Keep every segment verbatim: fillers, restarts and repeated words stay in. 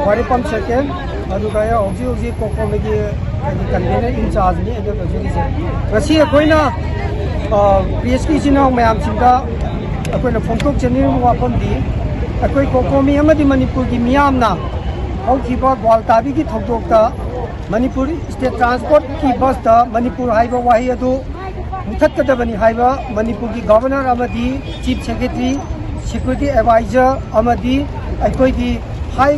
ꯋꯥꯔꯤꯄꯝ ꯁꯦꯀꯦꯟ, ꯑꯗꯨꯒ ꯑꯩ ꯍꯧꯖꯤꯛ ꯍꯧꯖꯤꯛ ꯀꯣꯀꯣꯃꯤꯒꯤ ꯍꯥꯏꯗꯤ ꯀꯟꯚꯦꯅꯔ ꯏꯟꯆꯥꯔꯖꯅꯤ ꯑꯦꯝ ꯑꯦꯐ ꯑꯦꯁ ꯌꯨꯒꯤꯁꯦ꯫ ꯉꯁꯤ ꯑꯩꯈꯣꯏꯅ, ꯑ, ꯄ꯭ꯔꯦꯁꯀꯤ ꯏꯆꯤꯟ ꯏꯅꯥꯎ ꯃꯌꯥꯝꯁꯤꯡꯗ ꯑꯩꯈꯣꯏꯅ ꯐꯣꯡꯗꯣꯛꯆꯅꯤꯡꯕ ꯋꯥꯐꯝꯗꯤ, ꯑꯩꯈꯣꯏ ꯀꯣꯀꯣꯃꯤ ꯑꯃꯗꯤ ꯃꯅꯤꯄꯨꯔꯒꯤ ꯃꯤꯌꯥꯝꯅ ꯍꯧꯈꯤꯕ ꯒ꯭ꯋꯥꯜꯇꯥꯕꯤꯒꯤ ꯊꯧꯗꯣꯛꯇ ꯃꯅꯤꯄꯨꯔ ꯁ꯭ꯇꯦꯠ ꯇ꯭ꯔꯥꯟꯁꯄꯣꯔꯠꯀꯤ ꯕꯁꯇ ꯃꯅꯤꯄꯨꯔ ꯍꯥꯏꯕ ꯋꯥꯍꯩ ꯑꯗꯨ ꯃꯨꯊꯠꯀꯗꯕꯅꯤ ꯍꯥꯏꯕ ꯃꯅꯤꯄꯨꯔꯒꯤ ꯒꯚꯔꯅꯔ ꯑꯃꯗꯤ ꯆꯤꯐ ꯁꯦꯀ꯭ꯔꯦꯇꯔꯤ, ꯁꯦꯀ꯭ꯌꯨꯔꯤꯇꯤ ꯑꯦꯗꯚꯥꯏꯖꯔ ꯑꯃꯗꯤ ꯑꯩꯈꯣꯏꯒꯤ ꯍꯥꯏ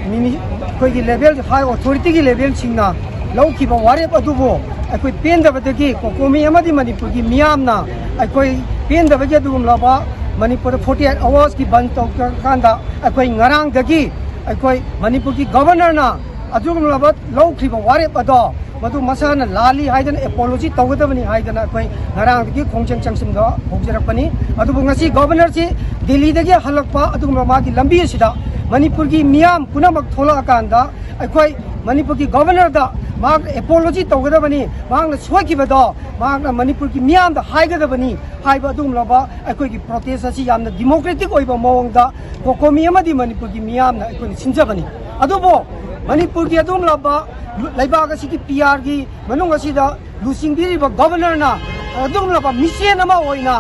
ꯃꯤꯅꯤ-, ꯑꯩꯈꯣꯏꯒꯤ ꯂꯦꯚꯦꯜ, ꯍꯥꯏ ꯑꯣꯊꯣꯔꯤꯇꯤꯒꯤ ꯂꯦꯚꯦꯜꯁꯤꯡꯅ ꯂꯧꯈꯤꯕ ꯋꯥꯔꯦꯞ ꯑꯗꯨꯕꯨ ꯑꯩꯈꯣꯏ ꯄꯦꯟꯗꯕꯗꯒꯤ ꯀꯣꯀꯣꯃꯤ ꯑꯃꯗꯤ ꯃꯅꯤꯄꯨꯔꯒꯤ ꯃꯤꯌꯥꯝꯅ ꯑꯩꯈꯣꯏ ꯄꯦꯟꯗꯕꯒꯤ ꯑꯗꯨꯒꯨꯝꯂꯕ ꯃꯅꯤꯄꯨꯔꯗ ꯐꯣꯔꯇꯤ ꯑꯩꯠ ꯑꯋꯥꯔꯁꯀꯤ ꯕꯟ ꯇꯧꯔꯀꯥꯟꯗ ꯑꯩꯈꯣꯏ ꯉꯔꯥꯡꯗꯒꯤ ꯑꯩꯈꯣꯏ ꯃꯅꯤꯄꯨꯔꯒꯤ ꯒꯚꯔꯅꯔꯅ ꯑꯗꯨꯒꯨꯝꯂꯕ ꯂꯧꯈ꯭ꯔꯤꯕ ꯋꯥꯔꯦꯞ ꯑꯗꯣ ꯃꯗꯨ ꯃꯁꯥꯅ ꯂꯥꯜꯂꯤ ꯍꯥꯏꯗꯅ ꯑꯦꯄꯣꯂꯣꯖꯤ ꯇꯧꯒꯗꯕꯅꯤ ꯍꯥꯏꯗꯅ ꯑꯩꯈꯣꯏ ꯉꯔꯥꯡꯗꯒꯤ ꯈꯣꯡꯖꯪ ꯆꯪꯁꯤꯟꯕ ꯍꯧꯖꯔꯛꯄꯅꯤ꯫ ꯑꯗꯨꯕꯨ ꯉꯁꯤ ꯒꯣꯚꯔꯅꯔꯁꯤ ꯗꯤꯜꯂꯤꯗꯒꯤ ꯍꯜꯂꯛꯄ ꯑꯗꯨꯒꯨꯝꯕ ꯃꯥꯒꯤ ꯂꯝꯕꯤ ꯑꯁꯤꯗ ꯃꯅꯤꯄꯨꯔꯒꯤ ꯃꯤꯌꯥꯝ ꯄꯨꯝꯅꯃꯛ ꯊꯣꯛꯂꯛꯑꯀꯥꯟꯗ ꯑꯩꯈꯣꯏ ꯃꯅꯤꯄꯨꯔꯒꯤ ꯒꯣꯚꯔꯅꯔꯗ ꯃꯍꯥꯛꯅ ꯑꯦꯄꯣꯂꯣꯖꯤ ꯇꯧꯒꯗꯕꯅꯤ, ꯃꯍꯥꯛꯅ ꯁꯣꯏꯈꯤꯕꯗꯣ ꯃꯍꯥꯛꯅ ꯃꯅꯤꯄꯨꯔꯒꯤ ꯃꯤꯌꯥꯝꯗ ꯍꯥꯏꯒꯗꯕꯅꯤ ꯍꯥꯏꯕ ꯑꯗꯨꯒꯨꯝꯂꯕ ꯑꯩꯈꯣꯏꯒꯤ ꯄ꯭ꯔꯣꯇꯦꯁ ꯑꯁꯤ ꯌꯥꯝꯅ ꯗꯤꯃꯣꯀ꯭ꯔꯦꯇꯤꯛ ꯑꯣꯏꯕ ꯃꯑꯣꯡꯗ ꯀꯣꯀꯣꯃꯤ ꯑꯃꯗꯤ ꯃꯅꯤꯄꯨꯔꯒꯤ ꯃꯤꯌꯥꯝꯅ ꯑꯩꯈꯣꯏꯅ ꯁꯤꯟꯖꯕꯅꯤ꯫ ꯑꯗꯨꯕꯨ ꯃꯅꯤꯄꯨꯔꯒꯤ ꯑꯗꯨꯒꯨꯝꯂꯕ ꯂꯩꯕꯥꯛ ꯑꯁꯤꯒꯤ ꯄꯤ ꯑꯥꯔꯒꯤ ꯃꯅꯨꯡ ꯑꯁꯤꯗ ꯂꯨꯆꯤꯡꯕꯤꯔꯤꯕ ꯒꯣꯚꯔꯅꯔꯅ ꯑꯗꯨꯒꯨꯝꯂꯕ ꯃꯤꯁꯦꯟ ꯑꯃ ꯑꯣꯏꯅ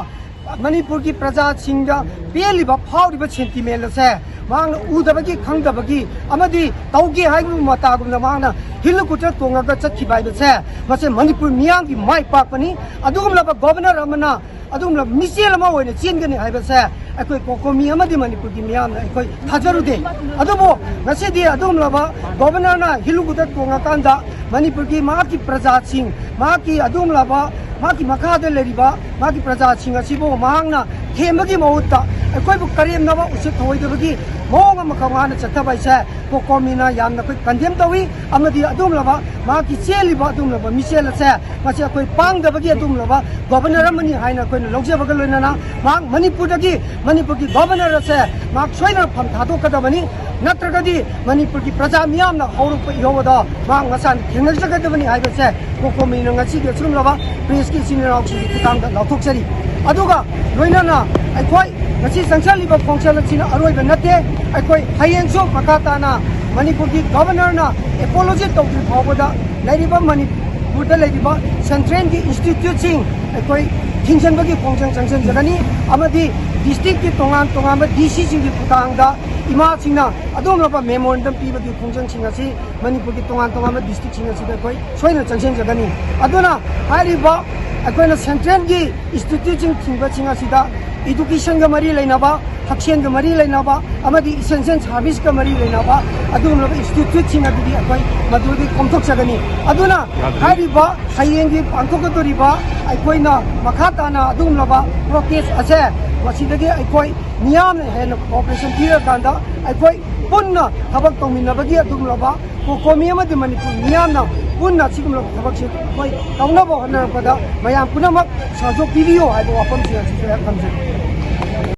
ꯃꯅꯤꯄꯨꯔꯒꯤ ꯄ꯭ꯔꯖꯥꯁꯤꯡꯗ ꯄꯦꯜꯂꯤꯕ ꯐꯥꯎꯔꯤꯕ ꯁꯦꯟꯇꯤꯃꯦꯟ ꯑꯁꯦ ꯃꯍꯥꯛꯅ ꯎꯗꯕꯒꯤ, ꯈꯪꯗꯕꯒꯤ ꯑꯃꯗꯤ ꯇꯧꯒꯦ ꯍꯥꯏꯕ ꯃꯇꯥꯒꯨꯝꯅ ꯃꯍꯥꯛꯅ ꯍꯦꯂꯤꯀꯣꯞꯇꯔ ꯇꯣꯡꯉꯒ ꯆꯠꯈꯤꯕ ꯍꯥꯏꯕꯁꯦ ꯃꯁꯤ ꯃꯅꯤꯄꯨꯔ ꯃꯤꯌꯥꯝꯒꯤ ꯃꯥꯏ ꯄꯥꯛꯄꯅꯤ꯫ ꯑꯗꯨꯒꯨꯝꯂꯕ ꯒꯣꯚꯔꯅꯔ ꯑꯃꯅ ꯑꯗꯨꯒꯨꯝꯂꯕ ꯃꯤꯆꯦꯜ ꯑꯃ ꯑꯣꯏꯅ ꯆꯦꯟꯒꯅꯤ ꯍꯥꯏꯕꯁꯦ ꯑꯩꯈꯣꯏ ꯀꯣꯀꯣꯃꯤ ꯑꯃꯗꯤ ꯃꯅꯤꯄꯨꯔꯒꯤ ꯃꯤꯌꯥꯝꯅ ꯑꯩꯈꯣꯏ ꯊꯥꯖꯔꯨꯗꯦ꯫ ꯑꯗꯨꯕꯨ ꯉꯁꯤꯗꯤ ꯑꯗꯨꯒꯨꯝꯂꯕ ꯒꯣꯕꯔꯅꯔꯅ ꯍꯤꯂꯨꯒꯨꯗ ꯇꯣꯡꯉꯀꯥꯟꯗ ꯃꯅꯤꯄꯨꯔꯒꯤ ꯃꯍꯥꯛꯀꯤ ꯄ꯭ꯔꯖꯥꯁꯤꯡ, ꯃꯍꯥꯛꯀꯤ ꯑꯗꯨꯒꯨꯝꯂꯕ ꯃꯍꯥꯛꯀꯤ ꯃꯈꯥꯗ ꯂꯩꯔꯤꯕ ꯃꯍꯥꯛꯀꯤ ꯄ꯭ꯔꯖꯥꯁꯤꯡ ꯑꯁꯤꯕꯨ ꯃꯍꯥꯛꯅ ꯊꯦꯝꯕꯒꯤ ꯃꯍꯨꯠꯇ ꯑꯩꯈꯣꯏꯕꯨ ꯀꯔꯦꯝꯅꯕ, ꯎꯁꯤꯠ ꯊꯑꯣꯏꯗꯕꯒꯤ ꯃꯑꯣꯡ ꯑꯃꯈꯛ ꯃꯥꯅ ꯆꯠꯊꯕ ꯍꯥꯏꯁꯦ ꯀꯣꯀꯣꯃꯤꯅ ꯌꯥꯝꯅ ꯑꯩꯈꯣꯏ ꯀꯟꯗꯦꯝ ꯇꯧꯏ꯫ ꯑꯃꯗꯤ ꯑꯗꯨꯒꯨꯝꯂꯕ ꯃꯍꯥꯛꯀꯤ ꯆꯦꯜꯂꯤꯕ ꯑꯗꯨꯒꯨꯝꯂꯕ ꯃꯤꯆꯦꯜ ꯑꯁꯦ ꯃꯁꯤ ꯑꯩꯈꯣꯏ ꯄꯥꯡꯗꯕꯒꯤ ꯑꯗꯨꯒꯨꯝꯂꯕ ꯒꯣꯕꯔꯅꯔ ꯑꯃꯅꯤ ꯍꯥꯏꯅ ꯑꯩꯈꯣꯏꯅ ꯂꯧꯖꯕꯒ ꯂꯣꯏꯅꯅ ꯃꯍꯥꯛ ꯃꯅꯤꯄꯨꯔꯗꯒꯤ, ꯃꯅꯤꯄꯨꯔꯒꯤ ꯒꯣꯕꯔꯅꯔ ꯑꯁꯦ ꯃꯍꯥꯛ ꯁꯣꯏꯗꯅ ꯐꯝ ꯊꯥꯗꯣꯛꯀꯗꯕꯅꯤ꯫ ꯅꯠꯇ꯭ꯔꯒꯗꯤ ꯃꯅꯤꯄꯨꯔꯒꯤ ꯄ꯭ꯔꯖꯥ ꯃꯤꯌꯥꯝꯅ ꯍꯧꯔꯛꯄ ꯏꯍꯧ ꯑꯗꯣ ꯃꯍꯥꯛ ꯃꯁꯥꯅ ꯊꯦꯡꯅꯖꯒꯗꯕꯅꯤ ꯍꯥꯏꯕꯁꯦ ꯀꯣꯀꯣꯃꯤꯅ ꯉꯁꯤꯒꯤ ꯑꯁꯤꯒꯨꯝꯂꯕ ꯄ꯭ꯔꯦꯁꯀꯤ ꯏꯆꯤꯟ ꯏꯅꯥꯎꯁꯤꯡꯒꯤ ꯈꯨꯠꯊꯥꯡꯗ ꯂꯥꯎꯊꯣꯛꯆꯔꯤ꯫ ꯑꯗꯨꯒ ꯂꯣꯏꯅꯅ ꯑꯩꯈꯣꯏ ꯉꯁꯤ ꯆꯪꯁꯤꯜꯂꯤꯕ ꯈꯣꯡꯆꯠ ꯑꯁꯤꯅ ꯑꯔꯣꯏꯕ ꯅꯠꯇꯦ꯫ ꯑꯩꯈꯣꯏ ꯍꯌꯦꯡꯁꯨ ꯃꯈꯥ ꯇꯥꯅ ꯃꯅꯤꯄꯨꯔꯒꯤ ꯒꯣꯕꯔꯅꯔꯅ ꯑꯦꯄꯣꯂꯣꯖꯤ ꯇꯧꯗ꯭ꯔꯤ ꯐꯥꯎꯕꯗ ꯂꯩꯔꯤꯕ ꯃꯅꯤꯄꯨꯔꯗ ꯂꯩꯔꯤꯕ ꯁꯦꯟꯇ꯭ꯔꯦꯜꯒꯤ ꯏꯟꯁꯇꯤꯇ꯭ꯌꯨꯠꯁꯤꯡ ꯑꯩꯈꯣꯏ ꯊꯤꯡꯖꯤꯟꯕꯒꯤ ꯈꯣꯡꯖꯪ ꯆꯪꯁꯤꯟꯖꯒꯅꯤ꯫ ꯑꯃꯗꯤ ꯗꯤꯁꯇ꯭ꯔꯤꯛꯀꯤ ꯇꯣꯉꯥꯟ ꯇꯣꯉꯥꯟꯕ ꯗꯤ ꯁꯤꯁꯤꯡꯒꯤ ꯈꯨꯠꯊꯥꯡꯗ ꯏꯃꯥꯁꯤꯡꯅ ꯑꯗꯨꯒꯨꯝꯂꯕ ꯃꯦꯃꯣꯔꯦꯟꯗꯝ ꯄꯤꯕꯒꯤ ꯈꯣꯡꯖꯪꯁꯤꯡ ꯑꯁꯤ ꯃꯅꯤꯄꯨꯔꯒꯤ ꯇꯣꯉꯥꯟ ꯇꯣꯉꯥꯟꯕ ꯗꯤꯁꯇ꯭ꯔꯤꯛꯁꯤꯡ ꯑꯁꯤꯗ ꯑꯩꯈꯣꯏ ꯁꯣꯏꯗꯅ ꯆꯪꯁꯤꯟꯖꯒꯅꯤ꯫ ꯑꯗꯨꯅ ꯍꯥꯏꯔꯤꯕ ꯑꯩꯈꯣꯏꯅ ꯁꯦꯟꯇ꯭ꯔꯦꯜꯒꯤ ꯏꯟꯁꯇꯤꯇ꯭ꯌꯨꯠꯁꯤꯡ ꯊꯤꯡꯕꯁꯤꯡ ꯑꯁꯤꯗ ꯏꯗꯨꯀꯦꯁꯟꯒ ꯃꯔꯤ ꯂꯩꯅꯕ, ꯍꯛꯁꯦꯜꯒ ꯃꯔꯤ ꯂꯩꯅꯕ ꯑꯃꯗꯤ ꯏꯁꯦꯟꯁꯤꯌꯦꯜ ꯁꯥꯔꯚꯤꯁꯀ ꯃꯔꯤ ꯂꯩꯅꯕ ꯑꯗꯨꯒꯨꯝꯂꯕ ꯏꯟꯁꯇꯤꯇ꯭ꯌꯨꯠꯁꯤꯡ ꯑꯗꯨꯗꯤ ꯑꯩꯈꯣꯏ ꯃꯗꯨꯗꯒꯤ ꯀꯣꯝꯊꯣꯛꯆꯒꯅꯤ꯫ ꯑꯗꯨꯅ ꯌꯥꯗ꯭ꯔꯤ꯫ ꯍꯥꯏꯔꯤꯕ ꯍꯌꯦꯡꯒꯤ ꯄꯥꯡꯊꯣꯛꯀꯗꯧꯔꯤꯕ ꯑꯩꯈꯣꯏꯅ ꯃꯈꯥ ꯇꯥꯅ ꯑꯗꯨꯒꯨꯝꯂꯕ ꯄ꯭ꯔꯣꯇꯦꯁ ꯑꯁꯦ ꯃꯁꯤꯗꯒꯤ ꯑꯩꯈꯣꯏ ꯃꯤꯌꯥꯝꯅ ꯍꯦꯟꯅ ꯀꯣꯑꯣꯄꯔꯦꯁꯟ ꯄꯤꯔꯀꯥꯟꯗ ꯑꯩꯈꯣꯏ ꯄꯨꯟꯅ ꯊꯕꯛ ꯇꯧꯃꯤꯟꯅꯕꯒꯤ ꯑꯗꯨꯒꯨꯝꯂꯕ ꯀꯣꯀꯣꯃꯤ ꯑꯃꯗꯤ ꯃꯅꯤꯄꯨꯔ ꯃꯤꯌꯥꯝꯅ ꯄꯨꯟꯅ ꯑꯁꯤꯒꯨꯝꯂꯕ ꯊꯕꯛꯁꯦ ꯑꯩꯈꯣꯏ ꯇꯧꯅꯕ ꯍꯣꯠꯅꯔꯛꯄꯗ ꯃꯌꯥꯝ ꯄꯨꯝꯅꯃꯛ ꯁꯍꯖꯣꯛ ꯄꯤꯕꯤꯌꯨ ꯍꯥꯏꯕ ꯋꯥꯐꯝꯁꯤꯡ ꯑꯁꯤꯁꯨ ꯑꯩꯍꯥꯛ ꯊꯝꯖꯒꯦ꯫